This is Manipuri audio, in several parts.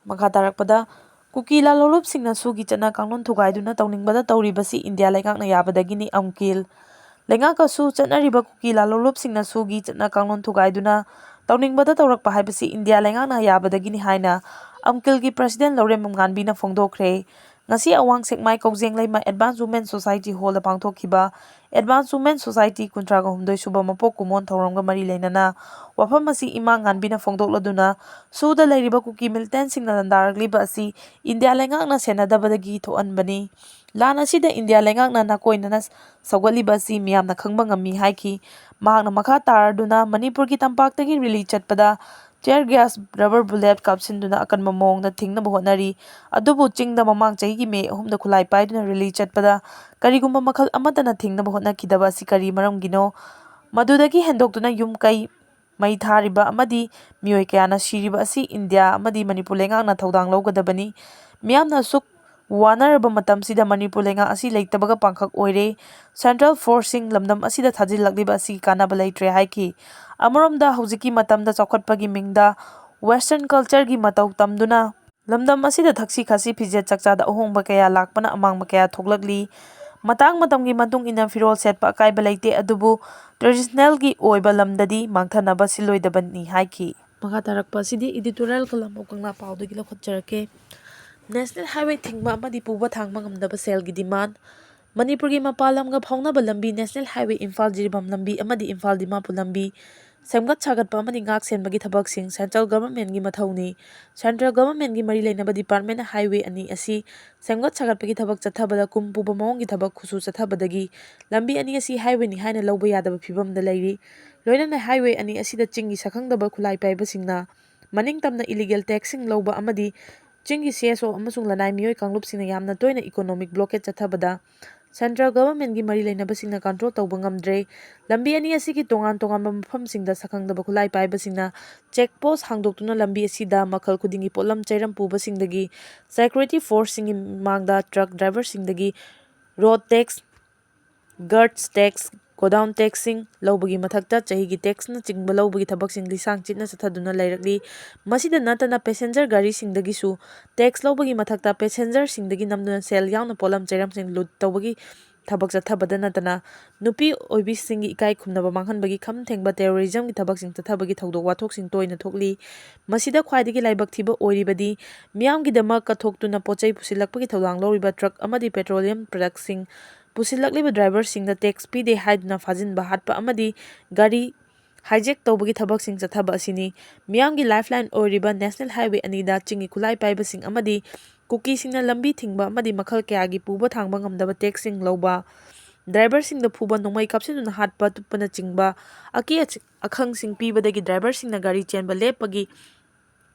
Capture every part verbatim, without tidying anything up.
ꯃꯈꯥ ꯇꯥꯔꯛꯄꯗ, ꯀꯨꯀꯤ ꯂꯥꯂꯣꯡꯂꯨꯞꯁꯤꯡꯅ ꯁꯨꯒꯤ ꯆꯠꯅ ꯀꯥꯡꯂꯣꯟ ꯊꯨꯒꯥꯏꯗꯨꯅ ꯇꯧꯅꯤꯡꯕꯗ ꯇꯧꯔꯤꯕꯁꯤ ꯏꯟꯗꯤꯌꯥ ꯂꯩꯉꯥꯛꯅ ꯌꯥꯕꯗꯒꯤꯅꯤ, ꯑꯝꯀꯤꯜ꯫ ꯂꯩꯉꯥꯛꯀꯁꯨ ꯆꯠꯅꯔꯤꯕ ꯀꯨꯀꯤ ꯂꯥꯂꯣꯡꯂꯨꯞꯁꯤꯡꯅ ꯁꯨꯒꯤ ꯆꯠꯅ ꯀꯥꯡꯂꯣꯟ ꯊꯨꯒꯥꯏꯗꯨꯅ ꯇꯧꯅꯤꯡꯕꯗ ꯇꯧꯔꯛꯄ ꯍꯥꯏꯕꯁꯤ ꯏꯟꯗꯤꯌꯥ ꯂꯩꯉꯥꯛꯅ ꯌꯥꯕꯗꯒꯤꯅꯤ ꯍꯥꯏꯅ ꯑꯝꯀꯤꯜꯒꯤ president ꯂꯧꯔꯦꯝꯕꯝ ꯉꯥꯟꯕꯤꯅ ꯐꯣꯡꯗꯣꯛꯈ꯭ꯔꯦ꯫ ꯉꯁꯤ ꯑꯋꯥꯡ ꯁꯦꯛꯃꯥꯏ ꯀꯧꯖꯦꯡ ꯂꯩꯃ Advanced Women Society Hall ꯗ ꯄꯥꯡꯊꯣꯛꯈꯤꯕ Advanced Women Society ꯀꯨꯟꯊ꯭ꯔꯥꯒ ꯍꯨꯝꯗꯣꯏ ꯁꯨꯕ ꯃꯄꯣꯛ ꯀꯨꯝꯑꯣꯟ ꯊꯧꯔꯝꯒ ꯃꯔꯤ ꯂꯩꯅꯅ ꯋꯥꯐꯝ ꯑꯁꯤ ꯏꯃꯥ ꯉꯥꯟꯕꯤꯅ ꯐꯣꯡꯗꯣꯛꯂꯗꯨꯅ, ꯁꯨꯗ ꯂꯩꯔꯤꯕ ꯀꯨꯀꯤ militant ꯁꯤꯡꯅ ꯂꯥꯟꯗꯥꯔꯛꯂꯤꯕ ꯑꯁꯤ ꯏꯟꯗꯤꯌꯥ ꯂꯩꯉꯥꯛꯅ ꯁꯦꯟꯅꯗꯕꯗꯒꯤ ꯊꯣꯛꯍꯟꯕꯅꯤ꯫ ꯂꯥꯟ ꯑꯁꯤꯗ ꯏꯟꯗꯤꯌꯥ ꯂꯩꯉꯥꯛꯅ ꯅꯥꯀꯣꯏꯅꯅ ꯁꯧꯒꯠꯂꯤꯕ ꯑꯁꯤ ꯃꯤꯌꯥꯝꯅ ꯈꯪꯕ ꯉꯝꯃꯤ ꯍꯥꯏꯈꯤ꯫ ꯃꯍꯥꯛꯅ ꯃꯈꯥ ꯇꯥꯔꯗꯨꯅ ꯃꯅꯤꯄꯨꯔꯒꯤ ꯇꯝꯄꯥꯛꯇꯒꯤ rally ꯆꯠꯄꯗ tear gas, rubber bullet ꯀꯥꯞꯁꯤꯟꯗꯨꯅ ꯑꯀꯟꯕ ꯃꯑꯣꯡꯗ ꯊꯤꯡꯅꯕ ꯍꯣꯠꯅꯔꯤ꯫ ꯑꯗꯨꯕꯨ ꯆꯤꯡꯗ ꯃꯃꯥꯡ ꯆꯍꯤꯒꯤ ꯃꯦ ꯑꯍꯨꯝꯗ ꯈꯨꯠꯂꯥꯏ ꯄꯥꯏꯗꯨꯅ rally ꯆꯠꯄꯗ ꯀꯔꯤꯒꯨꯝꯕ ꯃꯈꯜ ꯑꯃꯠꯇꯅ ꯊꯤꯡꯅꯕ ꯍꯣꯠꯅꯈꯤꯗꯕ ꯑꯁꯤ ꯀꯔꯤ ꯃꯔꯝꯒꯤꯅꯣ? ꯃꯗꯨꯗꯒꯤ ꯍꯦꯟꯗꯣꯛꯇꯨꯅ ꯌꯨꯝ ꯀꯩ ꯃꯩ ꯊꯥꯔꯤꯕ ꯑꯃꯗꯤ ꯃꯤꯑꯣꯏ ꯀꯌꯥꯅ ꯁꯤꯔꯤꯕ ꯑꯁꯤ ꯏꯟꯗꯤꯌꯥ ꯑꯃꯗꯤ ꯃꯅꯤꯄꯨꯔ ꯂꯩꯉꯥꯛꯅ ꯊꯧꯗꯥꯡ ꯂꯧꯒꯗꯕꯅꯤ꯫ ꯃꯤꯌꯥꯝꯅ ꯑꯁꯨꯛ ꯋꯥꯅꯔꯕ ꯃꯇꯝꯁꯤꯗ ꯃꯅꯤꯄꯨꯔ ꯂꯩꯉꯥꯛ ꯑꯁꯤ ꯂꯩꯇꯕꯒ ꯄꯥꯡꯈꯛ ꯑꯣꯏꯔꯦ꯫ Central force ꯁꯤꯡ ꯂꯝꯗꯝ ꯑꯁꯤꯗ ꯊꯥꯖꯤꯜꯂꯛꯂꯤꯕ ꯑꯁꯤꯒꯤ ꯀꯥꯟꯅꯕ ꯂꯩꯇ꯭ꯔꯦ ꯍꯥꯏꯈꯤ꯫ ꯑꯃꯔꯣꯝꯗ ꯍꯧꯖꯤꯛꯀꯤ ꯃꯇꯝꯗ ꯆꯥꯎꯈꯠꯄꯒꯤ ꯃꯤꯡꯗ western culture ꯒꯤ ꯃꯇꯧ ꯇꯝꯗꯨꯅ ꯂꯝꯗꯝ ꯑꯁꯤꯗ ꯊꯛꯁꯤ ꯈꯥꯁꯤ, ꯐꯤꯖꯦꯠ ꯆꯥꯛꯆꯥꯗ ꯑꯍꯣꯡꯕ ꯀꯌꯥ ꯂꯥꯛꯄꯅ ꯑꯃꯥꯡꯕ ꯀꯌꯥ ꯊꯣꯛꯂꯛꯂꯤ꯫ ꯃꯇꯥꯡ ꯃꯇꯝꯒꯤ ꯃꯇꯨꯡ ꯏꯟꯅ ꯐꯤꯔꯣꯜ ꯁꯦꯠꯄ ꯑꯀꯥꯏꯕ ꯂꯩꯇꯦ, ꯑꯗꯨꯕꯨ traditional ꯒꯤ ꯑꯣꯏꯕ ꯂꯝꯗꯗꯤ ꯃꯥꯡꯊꯅꯕ ꯁꯤꯜꯂꯣꯏꯗꯕꯅꯤ ꯍꯥꯏꯈꯤ꯫ ꯃꯈꯥ ꯇꯥꯔꯛꯄ ꯑꯁꯤꯗꯤ editorial ꯀꯂꯝ ꯑꯣꯛ ꯀꯪꯂꯥ ꯄꯥꯎꯗꯒꯤ ꯂꯧꯈꯠꯆꯔꯛꯀꯦ꯫ National Highway ꯊꯤꯡꯕ ꯑꯃꯗꯤ ꯄꯨꯕ ꯊꯥꯡꯕ ꯉꯝꯗꯕ ꯁꯦꯜꯒꯤ demand꯫ ꯃꯅꯤꯄꯨꯔꯒꯤ ꯃꯄꯥꯟ ꯂꯝꯒ ꯐꯥꯎꯅꯕ ꯂꯝꯕꯤ National Highway ꯏꯝꯐꯥꯜ ꯖꯤꯔꯤꯕꯥꯝ ꯂꯝꯕꯤ ꯑꯃꯗꯤ ꯏꯝꯐꯥꯜ ꯗꯤꯃꯥꯄꯨꯔ ꯂꯝꯕꯤ ꯁꯦꯝꯒꯠ ꯁꯥꯒꯠꯄ ꯑꯃꯗꯤ ꯉꯥꯛ ꯁꯦꯟꯕꯒꯤ ꯊꯕꯛꯁꯤꯡ central government ꯀꯤ ꯃꯊꯧꯅꯤ꯫ Central government ꯀꯤ ꯃꯔꯤ ꯂꯩꯅꯕ department highway ꯑꯅꯤ ꯑꯁꯤ ꯁꯦꯝꯒꯠ ꯁꯥꯒꯠꯄꯒꯤ ꯊꯕꯛ ꯆꯠꯊꯕꯗ ꯀꯨꯝ ꯄꯨꯕ ꯃꯑꯣꯡꯒꯤ ꯊꯕꯛ ꯈꯨꯠꯁꯨ ꯆꯠꯊꯕꯗꯒꯤ ꯂꯝꯕꯤ ꯑꯅꯤ ꯑꯁꯤ highway ꯅꯤ ꯍꯥꯏꯅ ꯂꯧꯕ ꯌꯥꯗꯕ ꯐꯤꯕꯝꯗ ꯂꯩꯔꯤ꯫ ꯂꯣꯏꯅꯅ highway ꯑꯅꯤ ꯑꯁꯤꯗ ꯆꯤꯡꯒꯤ ꯁꯛꯈꯪꯗꯕ ꯈꯨꯠꯂꯥꯏ ꯄꯥꯏꯕꯁꯤꯡꯅ ꯃꯅꯤꯡ ꯇꯝꯅ illegal tax ꯁꯤꯡ ꯂꯧꯕ ꯑꯃꯗꯤ ꯆꯤꯡꯒꯤ C S O ꯑꯃꯁꯨꯡ ꯂꯅꯥꯏ ꯃꯤꯑꯣꯏ ꯀꯥꯡꯂꯨꯞꯁꯤꯡꯅ ꯌꯥꯝꯅ ꯇꯣꯏꯅ economic blockade ꯆꯠꯊꯕꯗ central government ꯀꯤ ꯃꯔꯤ ꯂꯩꯅꯕꯁꯤꯡꯅ control ꯇꯧꯕ ꯉꯝꯗ꯭ꯔꯦ꯫ ꯂꯝꯕꯤ ꯑꯅꯤ ꯑꯁꯤꯒꯤ ꯇꯣꯉꯥꯟ ꯇꯣꯉꯥꯟꯕ ꯃꯐꯝꯁꯤꯡꯗ ꯁꯛꯈꯪꯗꯕ ꯈꯨꯠꯂꯥꯏ ꯄꯥꯏꯕꯁꯤꯡꯅ check post ꯍꯥꯡꯗꯣꯛꯇꯨꯅ ꯂꯝꯕꯤ ꯑꯁꯤꯗ ꯃꯈꯜ ꯈꯨꯗꯤꯡꯒꯤ ꯄꯣꯠꯂꯝ ꯆꯩꯔꯝ ꯄꯨꯕꯁꯤꯡꯗꯒꯤ security force ꯁꯤꯡꯒꯤ ꯃꯃꯥꯡꯗ truck driver ꯁꯤꯡꯗꯒꯤ road tax, guards tax, godown ꯇꯦꯛꯁꯁꯤꯡ ꯂꯧꯕꯒꯤ ꯃꯊꯛꯇ ꯆꯍꯤꯒꯤ ꯇꯦꯛꯁꯅꯆꯤꯡꯕ ꯂꯧꯕꯒꯤ ꯊꯕꯛꯁꯤꯡ ꯂꯤꯁꯥꯡ ꯆꯤꯠꯅ ꯆꯠꯊꯗꯨꯅ ꯂꯩꯔꯛꯂꯤ꯫ ꯃꯁꯤꯗ ꯅꯠꯇꯅ ꯄꯦꯁꯦꯟꯖꯔ ꯒꯥꯔꯤꯁꯤꯡꯗꯒꯤꯁꯨ ꯇꯦꯛꯁ ꯂꯧꯕꯒꯤ ꯃꯊꯛꯇ ꯄꯦꯁꯦꯟꯖꯔꯁꯤꯡꯗꯒꯤ ꯅꯝꯗꯨꯅ ꯁꯦꯜ ꯌꯥꯎꯅ ꯄꯣꯠꯂꯝ ꯆꯩꯔꯝꯁꯤꯡ ꯂꯨꯠ ꯇꯧꯕꯒꯤ ꯊꯕꯛ ꯆꯠꯊꯕꯗ ꯅꯠꯇꯅ ꯅꯨꯄꯤ ꯑꯣꯏꯕꯤꯁꯤꯡꯒꯤ ꯏꯀꯥꯏ ꯈꯨꯝꯅꯕ ꯃꯥꯡꯍꯟꯕꯒꯤ ꯈꯝ ꯊꯦꯡꯕ ꯇꯦꯔꯣꯔꯤꯖꯝꯒꯤ ꯊꯕꯛꯁꯤꯡ ꯆꯠꯊꯕꯒꯤ ꯊꯧꯗꯣꯛ ꯋꯥꯊꯣꯛꯁꯤꯡ ꯇꯣꯏꯅ ꯊꯣꯛꯂꯤ꯫ ꯃꯁꯤꯗ ꯈ꯭ꯋꯥꯏꯗꯒꯤ ꯂꯥꯏꯕꯛ ꯊꯤꯕ ꯑꯣꯏꯔꯤꯕꯗꯤ ꯃꯤꯌꯥꯝꯒꯤꯗꯃꯛ ꯀꯠꯊꯣꯛꯇꯨꯅ ꯄꯣꯠ ꯆꯩ ꯄꯨꯁꯤꯜꯂꯛꯄꯒꯤ ꯊꯧꯗꯥꯡ ꯂꯧꯔꯤꯕ ꯇ꯭ꯔꯛ ꯑꯃꯗꯤ ꯄꯦꯇ꯭ꯔꯣꯂꯤꯌꯝ ꯄ꯭ꯔꯗꯛꯁꯤꯡ ꯄꯨꯁꯤꯜꯂꯛꯂꯤꯕ ꯗ꯭ꯔꯥꯏꯚꯔꯁꯤꯡꯗ ꯇꯦꯛꯁ ꯄꯤꯗꯦ ꯍꯥꯏꯗꯨꯅ ꯐꯥꯖꯤꯟꯕ, ꯍꯥꯠꯄ ꯑꯃꯗꯤ ꯒꯥꯔꯤ ꯍꯥꯏꯖꯦꯛ ꯇꯧꯕꯒꯤ ꯊꯕꯛꯁꯤꯡ ꯆꯠꯊꯕ ꯑꯁꯤꯅꯤ꯫ ꯃꯤꯌꯥꯝꯒꯤ ꯂꯥꯏꯐꯂꯥꯏꯟ ꯑꯣꯏꯔꯤꯕ ꯅꯦꯁꯅꯦꯜ ꯍꯥꯏꯋꯦ ꯑꯅꯤꯗ ꯆꯤꯡꯒꯤ ꯈꯨꯠꯂꯥꯏ ꯄꯥꯏꯕꯁꯤꯡ ꯑꯃꯗꯤ ꯀꯨꯀꯤꯁꯤꯡꯅ ꯂꯝꯕꯤ ꯊꯤꯡꯕ ꯑꯃꯗꯤ ꯃꯈꯜ ꯀꯌꯥꯒꯤ ꯄꯨꯕ ꯊꯥꯡꯕ ꯉꯝꯗꯕ ꯇꯦꯛꯁꯁꯤꯡ ꯂꯧꯕ, ꯗ꯭ꯔꯥꯏꯚꯔꯁꯤꯡꯗ ꯐꯨꯕ, ꯅꯣꯡꯃꯩ ꯀꯥꯞꯁꯤꯟꯗꯨꯅ ꯍꯥꯠꯄ ꯇꯨꯞꯄꯅꯆꯤꯡꯕ ꯑꯀꯤ ꯑꯈꯪꯁꯤꯡ ꯄꯤꯕꯗꯒꯤ ꯗ꯭ꯔꯥꯏꯚꯔꯁꯤꯡꯅ ꯒꯥꯔꯤ ꯆꯦꯟꯕ ꯂꯦꯞꯄꯒꯤ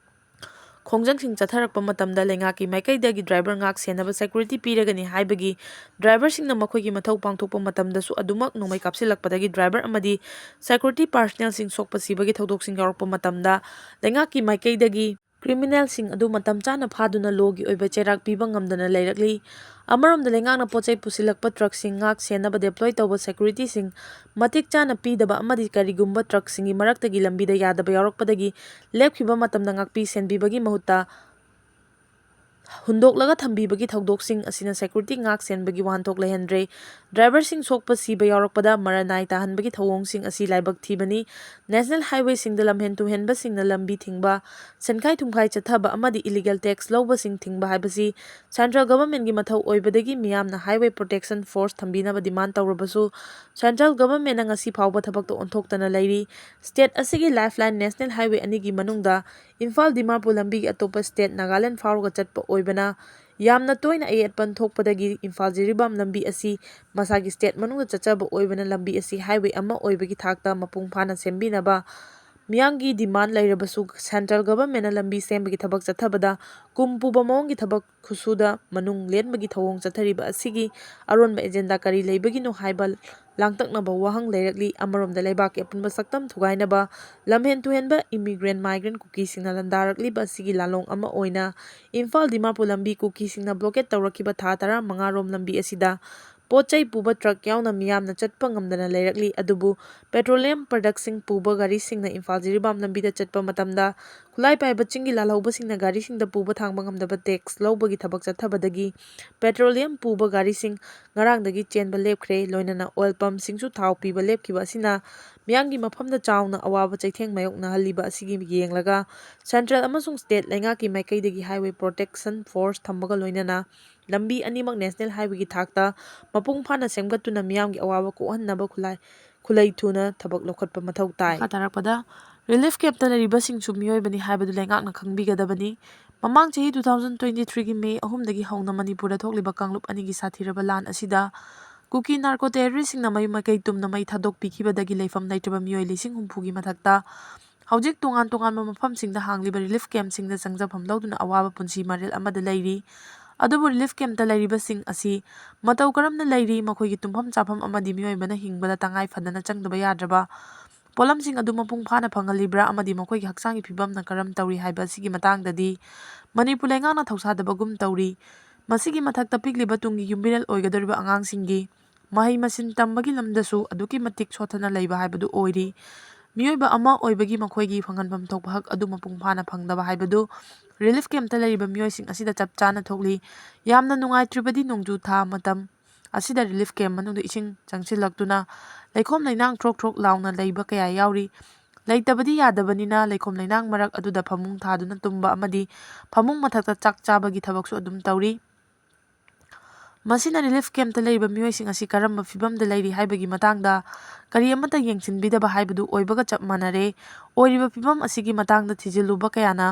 ꯈꯣꯡꯖꯪꯁꯤꯡ ꯆꯠꯊꯔꯛꯄ ꯃꯇꯝꯗ ꯂꯩꯉꯥꯛꯀꯤ ꯃꯥꯏꯀꯩꯗꯒꯤ ꯗ꯭ꯔꯥꯏꯚꯔ ꯉꯥꯛ ꯁꯦꯟꯅꯕ ꯁꯦꯀ꯭ꯌꯨꯔꯤꯇꯤ ꯄꯤꯔꯒꯅꯤ ꯍꯥꯏꯕꯒꯤ, ꯗ꯭ꯔꯥꯏꯚꯔꯁꯤꯡꯅ ꯃꯈꯣꯏꯒꯤ ꯃꯊꯧ ꯄꯥꯡꯊꯣꯛꯄ ꯃꯇꯝꯗꯁꯨ ꯑꯗꯨꯃꯛ ꯅꯣꯡꯃꯩ ꯀꯥꯞꯁꯤꯜꯂꯛꯄꯗꯒꯤ ꯗ꯭ꯔꯥꯏꯚꯔ ꯑꯃꯗꯤ ꯁꯦꯀ꯭ꯌꯨꯔꯤꯇꯤ ꯄꯥꯔꯁꯅꯦꯜꯁꯤꯡ ꯁꯣꯛꯄ ꯁꯤꯕꯒꯤ ꯊꯧꯗꯣꯛꯁꯤꯡ ꯌꯥꯎꯔꯛꯄ ꯃꯇꯝꯗ ꯂꯩꯉꯥꯛꯀꯤ ꯃꯥꯏꯀꯩꯗꯒꯤ ꯀ꯭ꯔꯤꯃꯤꯅꯦꯜꯁꯤꯡ ꯑꯗꯨ ꯃꯇꯝ ꯆꯥꯅ ꯐꯥꯗꯨꯅ ꯂꯣꯒꯤ ꯑꯣꯏꯕ ꯆꯩꯔꯥꯛ ꯄꯤꯕ ꯉꯝꯗꯅ ꯂꯩꯔꯛꯂꯤ꯫ ꯑꯃꯔꯣꯝꯗ ꯂꯩꯉꯥꯛꯅ ꯄꯣꯠ ꯆꯩ ꯄꯨꯁꯤꯜꯂꯛꯄ ꯇ꯭ꯔꯛꯁꯤꯡ ꯉꯥꯛ ꯁꯦꯟꯅꯕ ꯗꯦꯄ꯭ꯂꯣꯏ ꯇꯧꯕ ꯁꯦꯀ꯭ꯌꯨꯔꯤꯇꯤꯁꯤꯡ ꯃꯇꯤꯛ ꯆꯥꯅ ꯄꯤꯗꯕ ꯑꯃꯗꯤ ꯀꯔꯤꯒꯨꯝꯕ ꯇ꯭ꯔꯛꯁꯤꯡꯒꯤ ꯃꯔꯛꯇꯒꯤ ꯂꯝꯕꯤꯗ ꯌꯥꯗꯕ ꯌꯥꯎꯔꯛꯄꯗꯒꯤ ꯂꯦꯞꯈꯤꯕ ꯃꯇꯝꯗ ꯉꯥꯛꯄꯤ ꯁꯦꯟꯕꯤꯕꯒꯤ ꯃꯍꯨꯠꯇ ꯍꯨꯟꯗꯣꯛꯂꯒ ꯊꯝꯕꯤꯕꯒꯤ ꯊꯧꯗꯣꯛꯁꯤꯡ ꯑꯁꯤꯅ ꯁꯦꯀ꯭ꯌꯨꯔꯤꯇꯤ ꯉꯥꯛ ꯁꯦꯟꯕꯒꯤ ꯋꯥꯍꯟꯊꯣꯛ ꯂꯩꯍꯟꯗ꯭ꯔꯦ꯫ ꯗ꯭ꯔꯥꯏꯚꯔꯁꯤꯡ ꯁꯣꯛꯄ ꯁꯤꯕ ꯌꯥꯎꯔꯛꯄꯗ ꯃꯔꯟ ꯅꯥꯏ ꯇꯥꯍꯟꯕꯒꯤ ꯊꯧꯑꯣꯡꯁꯤꯡ ꯑꯁꯤ ꯂꯥꯏꯕꯛ ꯊꯤꯕꯅꯤ꯫ ꯅꯦꯁꯅꯦꯜ ꯍꯥꯏꯋꯦꯁꯤꯡꯗ ꯂꯝꯍꯦꯟ ꯇꯨꯍꯦꯟꯕꯁꯤꯡꯅ ꯂꯝꯕꯤ ꯊꯤꯡꯕ, ꯁꯦꯟꯈꯥꯏ ꯊꯨꯝꯈꯥꯏ ꯆꯠꯊꯕ ꯑꯃꯗꯤ ꯏꯂꯤꯒꯦꯜ ꯇꯦꯛꯁ ꯂꯧꯕꯁꯤꯡ ꯊꯤꯡꯕ ꯍꯥꯏꯕꯁꯤ ꯁꯦꯟꯇ꯭ꯔꯦꯜ ꯒꯚꯔꯟꯃꯦꯟꯒꯤ ꯃꯊꯧ ꯑꯣꯏꯕꯗꯒꯤ ꯃꯤꯌꯥꯝꯅ ꯍꯥꯏꯋꯦ ꯄ꯭ꯔꯣꯇꯦꯛꯁꯟ ꯐꯣꯔꯁ ꯊꯝꯕꯤꯅꯕ ꯗꯤꯃꯥꯟ ꯇꯧꯔꯕꯁꯨ ꯁꯦꯟꯇ꯭ꯔꯦꯜ ꯒꯚꯔꯟꯃꯦꯟꯅ ꯉꯁꯤ ꯐꯥꯎꯕ ꯊꯕꯛꯇ ꯑꯣꯟꯊꯣꯛꯇꯅ ꯂꯩꯔꯤ꯫ ꯁ꯭ꯇꯦꯠ ꯑꯁꯤꯒꯤ ꯂꯥꯏꯐꯂꯥꯏꯟ ꯅꯦꯁꯅꯦꯜ ꯍꯥꯏꯋꯦ ꯑꯅꯤꯒꯤ ꯃꯅꯨꯡꯗ ꯏꯝꯐꯥꯜ ꯗꯤꯃꯥꯄꯨꯔ ꯂꯝꯕꯤꯒꯤ ꯑꯇꯣꯞꯄ ꯁ꯭ꯇꯦꯠ ꯅꯥꯒꯥꯂꯦꯟ ꯐꯥꯎꯔꯒ ꯆꯠꯄ ꯑꯣꯏꯕꯅ ꯌꯥꯝꯅ ꯇꯣꯏꯅ ꯑꯌꯦꯠꯄꯟ ꯊꯣꯛꯄꯗꯒꯤ ꯏꯝꯐꯥꯜ ꯖꯤꯔꯤꯕꯥꯝ ꯂꯝꯕꯤ ꯑꯁꯤ ꯃꯁꯥꯒꯤ ꯁ꯭ꯇꯦꯠ ꯃꯅꯨꯡꯗ ꯆꯠꯆꯕ ꯑꯣꯏꯕꯅ ꯂꯝꯕꯤ ꯑꯁꯤ ꯍꯥꯏꯋꯦ ꯑꯃ ꯑꯣꯏꯕꯒꯤ ꯊꯥꯛꯇ ꯃꯄꯨꯡ ꯐꯥꯅ ꯁꯦꯝꯕꯤꯅꯕ ꯃꯤꯌꯥꯝꯒꯤ ꯗꯤꯃꯥꯟ ꯂꯩꯔꯕꯁꯨ ꯁꯦꯟꯇ꯭ꯔꯦꯜ ꯒꯚꯔꯟꯃꯦꯟꯅ ꯂꯝꯕꯤ ꯁꯦꯝꯕꯒꯤ ꯊꯕꯛ ꯆꯠꯊꯕꯗ ꯀꯨꯝ ꯄꯨꯕ ꯃꯑꯣꯡꯒꯤ ꯊꯕꯛ ꯈꯨꯠꯁꯨꯗ ꯃꯅꯨꯡ ꯂꯦꯟꯕꯒꯤ ꯊꯧꯑꯣꯡ ꯆꯠꯊꯔꯤꯕ ꯑꯁꯤꯒꯤ ꯑꯔꯣꯟꯕ ꯑꯦꯖꯦꯟꯗꯥ ꯀꯔꯤ ꯂꯩꯕꯒꯤꯅꯣ ꯍꯥꯏꯕ ꯂꯥꯡꯇꯛꯅꯕ ꯋꯥꯍꯪ ꯂꯩꯔꯛꯂꯤ꯫ ꯑꯃꯔꯣꯝꯗ ꯂꯩꯕꯥꯛꯀꯤ ꯑꯄꯨꯟꯕ ꯁꯛꯇꯝ ꯊꯨꯒꯥꯏꯅꯕ ꯂꯝꯍꯦꯟ ꯇꯨꯍꯦꯟꯕ ꯏꯃꯤꯒ꯭ꯔꯦꯟ ꯃꯥꯏꯒ꯭ꯔꯦꯟ ꯀꯨꯀꯤꯁꯤꯡꯅ ꯂꯥꯟꯗꯥꯔꯛꯂꯤꯕ ꯑꯁꯤꯒꯤ ꯂꯥꯂꯣꯡ ꯑꯃ ꯑꯣꯏꯅ ꯏꯝꯐꯥꯜ ꯗꯤꯃꯥꯄꯨꯔ ꯂꯝꯕꯤ ꯀꯨꯀꯤꯁꯤꯡꯅ ꯕ꯭ꯂꯣꯀꯦꯠ ꯇꯧꯔꯛꯈꯤꯕ ꯊꯥ ꯇꯔꯥꯃꯉꯥ ꯔꯣꯝ ꯂꯝꯕꯤ ꯑꯁꯤꯗ ꯄꯣꯠ ꯆꯩ ꯄꯨꯕ ꯇ꯭ꯔꯛ ꯌꯥꯎꯅ ꯃꯤꯌꯥꯝꯅ ꯆꯠꯄ ꯉꯝꯗꯅ ꯂꯩꯔꯛꯂꯤ꯫ ꯑꯗꯨꯕꯨ petroleum productꯁꯤꯡ ꯄꯨꯕ ꯒꯥꯔꯤꯁꯤꯡꯅ ꯏꯝꯐꯥꯜ ꯖꯤꯔꯤꯕꯥꯝ ꯂꯝꯕꯤꯗ ꯆꯠꯄ ꯃꯇꯝꯗ ꯈꯨꯠꯂꯥꯏ ꯄꯥꯏꯕ ꯆꯤꯡꯒꯤ ꯂꯥꯜꯍꯧꯕꯁꯤꯡꯅ ꯒꯥꯔꯤꯁꯤꯡꯗ ꯄꯨꯕ ꯊꯥꯡꯕ ꯉꯝꯗꯕ tax ꯂꯧꯕꯒꯤ ꯊꯕꯛ ꯆꯠꯊꯕꯗꯒꯤ petroleum ꯄꯨꯕ ꯒꯥꯔꯤꯁꯤꯡ ꯉꯔꯥꯡꯗꯒꯤ ꯆꯦꯟꯕ ꯂꯦꯞꯈ꯭ꯔꯦ꯫ ꯂꯣꯏꯅꯅ oil pumpꯁꯤꯡꯁꯨ ꯊꯥꯎ ꯄꯤꯕ ꯂꯦꯞꯈꯤꯕ ꯑꯁꯤꯅ ꯃꯤꯌꯥꯝꯒꯤ ꯃꯐꯝꯗ ꯆꯥꯎꯅ ꯑꯋꯥꯕ ꯆꯩꯊꯦꯡ ꯃꯥꯌꯣꯛꯅꯍꯜꯂꯤꯕ ꯑꯁꯤꯒꯤ ꯌꯦꯡꯂꯒ central ꯑꯃꯁꯨꯡ state ꯂꯩꯉꯥꯛꯀꯤ ꯃꯥꯏꯀꯩꯗꯒꯤ highway protection force ꯊꯝꯕꯒ ꯂꯣꯏꯅꯅ ꯂꯝꯕꯤ ꯑꯅꯤꯃꯛ national highwayꯒꯤ ꯊꯥꯛꯇ ꯃꯄꯨꯡ ꯐꯥꯅ ꯁꯦꯝꯒꯠꯇꯨꯅ ꯃꯤꯌꯥꯝꯒꯤ ꯑꯋꯥꯕ ꯀꯣꯛꯍꯟꯅꯕ ꯈꯨꯠꯂꯥꯏ, ꯈꯨꯠꯂꯩ ꯊꯨꯅ ꯊꯕꯛ ꯂꯧꯈꯠꯄ ꯃꯊꯧ ꯇꯥꯏ꯫ ꯃꯈꯥ ꯇꯥꯔꯛꯄꯗ, relief campꯇ ꯂꯩꯔꯤꯕꯁꯤꯡꯁꯨ ꯃꯤꯑꯣꯏꯕꯅꯤ ꯍꯥꯏꯕꯗꯨ ꯂꯩꯉꯥꯛꯅ ꯈꯪꯕꯤꯒꯗꯕꯅꯤ꯫ ꯃꯃꯥꯡ ꯆꯍꯤ two thousand twenty threeꯒꯤ May ꯑꯍꯨꯝꯗꯒꯤ ꯍꯧꯅ ꯃꯅꯤꯄꯨꯔꯗ ꯊꯣꯛꯂꯤꯕ ꯀꯥꯡꯂꯨꯞ ꯑꯅꯤꯒꯤ ꯁꯥꯊꯤꯔꯕ ꯂꯥꯟ ꯑꯁꯤꯗ ꯀꯨꯀꯤ narco terroristꯁꯤꯡꯅ ꯃꯌꯨꯝ ꯃꯀꯩ ꯇꯨꯝꯅ ꯃꯩ ꯊꯥꯗꯣꯛꯄꯤꯈꯤꯕꯗꯒꯤ ꯂꯩꯐꯝ ꯂꯩꯇ꯭ꯔꯕ ꯃꯤꯑꯣꯏ ꯂꯤꯁꯤꯡ ꯍꯨꯝꯐꯨꯒꯤ ꯃꯊꯛꯇ ꯍꯧꯖꯤꯛ ꯇꯣꯉꯥꯟ ꯇꯣꯉꯥꯟꯕ ꯃꯐꯝꯁꯤꯡꯗ ꯍꯥꯡꯂꯤꯕ relief campꯁꯤꯡꯗ ꯆꯪꯖꯐꯝ ꯂꯧꯗꯨꯅ ꯑꯋꯥꯕ ꯄꯨꯟꯁꯤ ꯃꯔꯦꯜ ꯑꯃꯗ ꯂꯩꯔꯤ꯫ ꯑꯗꯨꯕꯨ relief campꯇ ꯂꯩꯔꯤꯕꯁꯤꯡ ꯑꯁꯤ ꯃꯇꯧ ꯀꯔꯝꯅ ꯂꯩꯔꯤ, ꯃꯈꯣꯏꯒꯤ ꯇꯨꯝꯐꯝ ꯆꯥꯐꯝ ꯑꯃꯗꯤ ꯃꯤꯑꯣꯏꯕꯅ ꯍꯤꯡꯕꯗ ꯇꯉꯥꯏ ꯐꯗꯅ ꯆꯪꯗꯕ ꯌꯥꯗ꯭ꯔꯕ ꯄꯣꯠꯂꯝꯁꯤꯡ ꯑꯗꯨ ꯃꯄꯨꯡ ꯐꯥꯅ ꯐꯪꯍꯜꯂꯤꯕ꯭ꯔꯥ ꯑꯃꯗꯤ ꯃꯈꯣꯏꯒꯤ ꯍꯛꯆꯥꯡꯒꯤ ꯐꯤꯕꯝꯅ ꯀꯔꯝ ꯇꯧꯔꯤ ꯍꯥꯏꯕ ꯑꯁꯤꯒꯤ ꯃꯇꯥꯡꯗꯗꯤ ꯃꯅꯤꯄꯨꯔ ꯂꯩꯉꯥꯛꯅ ꯊꯧꯁꯥꯗꯕꯒꯨꯝ ꯇꯧꯔꯤ꯫ ꯃꯁꯤꯒꯤ ꯃꯊꯛꯇ ꯄꯤꯛꯂꯤꯕ ꯇꯨꯡꯒꯤ ꯌꯨꯝꯕꯤꯔꯦꯜ ꯑꯣꯏꯒꯗꯧꯔꯤꯕ ꯑꯉꯥꯡꯁꯤꯡꯒꯤ ꯃꯍꯩ ꯃꯁꯤꯡ ꯇꯝꯕꯒꯤ ꯂꯝꯗꯁꯨ ꯑꯗꯨꯛꯀꯤ ꯃꯇꯤꯛ ꯁꯣꯠꯊꯅ ꯂꯩꯕ ꯍꯥꯏꯕꯗꯨ ꯑꯣꯏꯔꯤ꯫ ꯃꯤꯑꯣꯏꯕ ꯑꯃ ꯑꯣꯏꯕꯒꯤ ꯃꯈꯣꯏꯒꯤ ꯐꯪꯍꯟꯐꯝ ꯊꯣꯛꯄ ꯍꯛ ꯑꯗꯨ ꯃꯄꯨꯡ ꯐꯥꯅ ꯐꯪꯗꯕ ꯍꯥꯏꯕꯗꯨ relief campꯇ ꯂꯩꯔꯤꯕ ꯃꯤꯑꯣꯏꯁꯤꯡ ꯑꯁꯤꯗ ꯆꯞ ꯆꯥꯅ ꯊꯣꯛꯂꯤ꯫ ꯌꯥꯝꯅ ꯅꯨꯡꯉꯥꯏꯇ꯭ꯔꯤꯕꯗꯤ ꯅꯣꯡꯖꯨ ꯊꯥ ꯃꯇꯝ ꯑꯁꯤꯗ relief camp ꯃꯅꯨꯡꯗ ꯏꯁꯤꯡ ꯆꯪꯁꯤꯜꯂꯛꯇꯨꯅ ꯂꯩꯈꯣꯝ ꯂꯩꯅꯥꯡ ꯊ꯭ꯔꯣꯛ ꯊ꯭ꯔꯣꯛ ꯂꯥꯎꯅ ꯂꯩꯕ ꯀꯌꯥ ꯌꯥꯎꯔꯤ꯫ ꯂꯩꯇꯕꯗꯤ ꯌꯥꯗꯕꯅꯤꯅ ꯂꯩꯈꯣꯝ ꯂꯩꯅꯥꯡ ꯃꯔꯛ ꯑꯗꯨꯗ ꯐꯃꯨꯡ ꯊꯥꯗꯨꯅ ꯇꯨꯝꯕ ꯑꯃꯗꯤ ꯐꯃꯨꯡ ꯃꯊꯛꯇ ꯆꯥꯛ ꯆꯥꯕꯒꯤ ꯊꯕꯛꯁꯨ ꯑꯗꯨꯝ ꯇꯧꯔꯤ꯫ ꯃꯁꯤꯅ relief campꯇ ꯂꯩꯔꯤꯕ ꯃꯤꯑꯣꯏꯁꯤꯡ ꯑꯁꯤ ꯀꯔꯝꯕ ꯐꯤꯕꯝꯗ ꯂꯩꯔꯤ ꯍꯥꯏꯕꯒꯤ ꯃꯇꯥꯡꯗ ꯀꯔꯤ ꯑꯃꯠꯇ ꯌꯦꯡꯁꯤꯟꯕꯤꯗꯕ ꯍꯥꯏꯕꯗꯨ ꯑꯣꯏꯕꯒ ꯆꯞ ꯃꯥꯟꯅꯔꯦ꯫ ꯑꯣꯏꯔꯤꯕ ꯐꯤꯕꯝ ꯑꯁꯤꯒꯤ ꯃꯇꯥꯡꯗ ꯊꯤꯖꯤꯜꯂꯨꯕ ꯀꯌꯥꯅ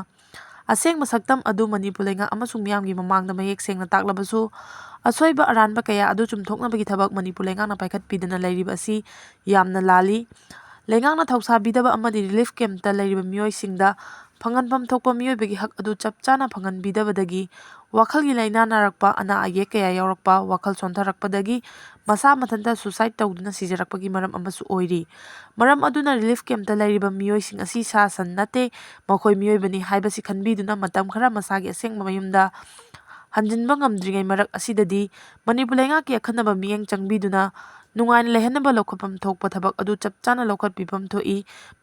ꯑꯁꯦꯡꯕ ꯁꯛꯇꯝ ꯑꯗꯨ ꯃꯅꯤꯄꯨꯔ ꯂꯩꯉꯥꯛ ꯑꯃꯁꯨꯡ ꯃꯤꯌꯥꯝꯒꯤ ꯃꯃꯥꯡꯗ ꯃꯌꯦꯛ ꯁꯦꯡꯅ ꯇꯥꯛꯂꯕꯁꯨ, ꯑꯁꯣꯏꯕ ꯑꯔꯥꯟꯕ ꯀꯌꯥ ꯑꯗꯨ ꯆꯨꯝꯊꯣꯛꯅꯕꯒꯤ ꯊꯕꯛ ꯃꯅꯤꯄꯨꯔ ꯂꯩꯉꯥꯛꯅ ꯄꯥꯏꯈꯠꯄꯤꯗꯅ ꯂꯩꯔꯤꯕ ꯑꯁꯤ ꯌꯥꯝꯅ ꯂꯥꯜꯂꯤ꯫ ꯂꯩꯉꯥꯛꯅ ꯊꯧꯁꯥꯕꯤꯗꯕ ꯑꯃꯗꯤ relief campꯇ ꯂꯩꯔꯤꯕ ꯃꯤꯑꯣꯏꯁꯤꯡꯗ ꯐꯪꯍꯟꯐꯝ ꯊꯣꯛꯄ ꯃꯤꯑꯣꯏꯕꯒꯤ ꯍꯛ ꯑꯗꯨ ꯆꯞ ꯆꯥꯅ ꯐꯪꯍꯟꯕꯤꯗꯕꯗꯒꯤ ꯋꯥꯈꯜꯒꯤ ꯂꯥꯏꯅꯥ ꯅꯥꯔꯛꯄ, ꯑꯅꯥ ꯑꯌꯦꯛ ꯀꯌꯥ ꯌꯥꯎꯔꯛꯄ, ꯋꯥꯈꯜ ꯁꯣꯟꯊꯔꯛꯄꯗꯒꯤ ꯃꯁꯥ ꯃꯊꯟꯇ suicide ꯇꯧꯗꯨꯅ ꯁꯤꯖꯔꯛꯄꯒꯤ ꯃꯔꯝ ꯑꯃꯁꯨ ꯑꯣꯏꯔꯤ꯫ ꯃꯔꯝ ꯑꯗꯨꯅ relief campꯇ ꯂꯩꯔꯤꯕ ꯃꯤꯑꯣꯏꯁꯤꯡ ꯑꯁꯤ ꯁꯥ ꯁꯟ ꯅꯠꯇꯦ, ꯃꯈꯣꯏ ꯃꯤꯑꯣꯏꯕꯅꯤ ꯍꯥꯏꯕꯁꯤ ꯈꯟꯕꯤꯗꯨꯅ ꯃꯇꯝ ꯈꯔ ꯃꯁꯥꯒꯤ ꯑꯁꯦꯡꯕ ꯃꯌꯨꯝꯗ ꯍꯟꯖꯤꯟꯕ ꯉꯝꯗ꯭ꯔꯤꯉꯩ ꯃꯔꯛ ꯑꯁꯤꯗꯗꯤ ꯃꯅꯤꯄꯨꯔ ꯂꯩꯉꯥꯛꯀꯤ ꯑꯈꯟꯅꯕ ꯃꯤꯠꯌꯦꯡ ꯆꯪꯕꯤꯗꯨꯅ ꯅꯨꯡꯉꯥꯏꯅ ꯂꯩꯍꯟꯅꯕ ꯂꯧꯈꯠꯐꯝ ꯊꯣꯛꯄ ꯊꯕꯛ ꯑꯗꯨ ꯆꯞ ꯆꯥꯅ ꯂꯧꯈꯠꯄꯤꯐꯝ ꯊꯣꯛꯏ꯫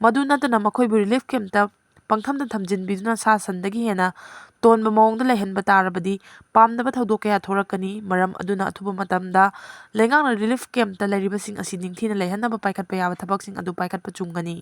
ꯃꯗꯨ ꯅꯠꯇꯅ ꯃꯈꯣꯏꯕꯨ ꯔꯤꯂꯤꯐ ꯀꯦꯝꯞꯇ ꯄꯪꯊꯝꯗ ꯊꯝꯖꯤꯟꯕꯤꯗꯨꯅ ꯁꯥ ꯁꯟꯗꯒꯤ ꯍꯦꯟꯅ ꯇꯣꯟꯕ ꯃꯑꯣꯡꯗ ꯂꯩꯍꯟꯕ ꯇꯥꯔꯕꯗꯤ ꯄꯥꯝꯗꯕ ꯊꯧꯗꯣꯛ ꯀꯌꯥ ꯊꯣꯔꯛꯀꯅꯤ꯫ ꯃꯔꯝ ꯑꯗꯨꯅ ꯑꯊꯨꯕ ꯃꯇꯝꯗ ꯂꯩꯉꯥꯛꯅ ꯔꯤꯂꯤꯐ ꯀꯦꯝꯞꯇ ꯂꯩꯔꯤꯕꯁꯤꯡ ꯑꯁꯤ ꯅꯤꯡꯊꯤꯅ ꯂꯩꯍꯟꯅꯕ ꯄꯥꯏꯈꯠꯄ ꯌꯥꯕ ꯊꯕꯛꯁꯤꯡ ꯑꯗꯨ ꯄꯥꯏꯈꯠꯄ ꯆꯨꯝꯒꯅꯤ꯫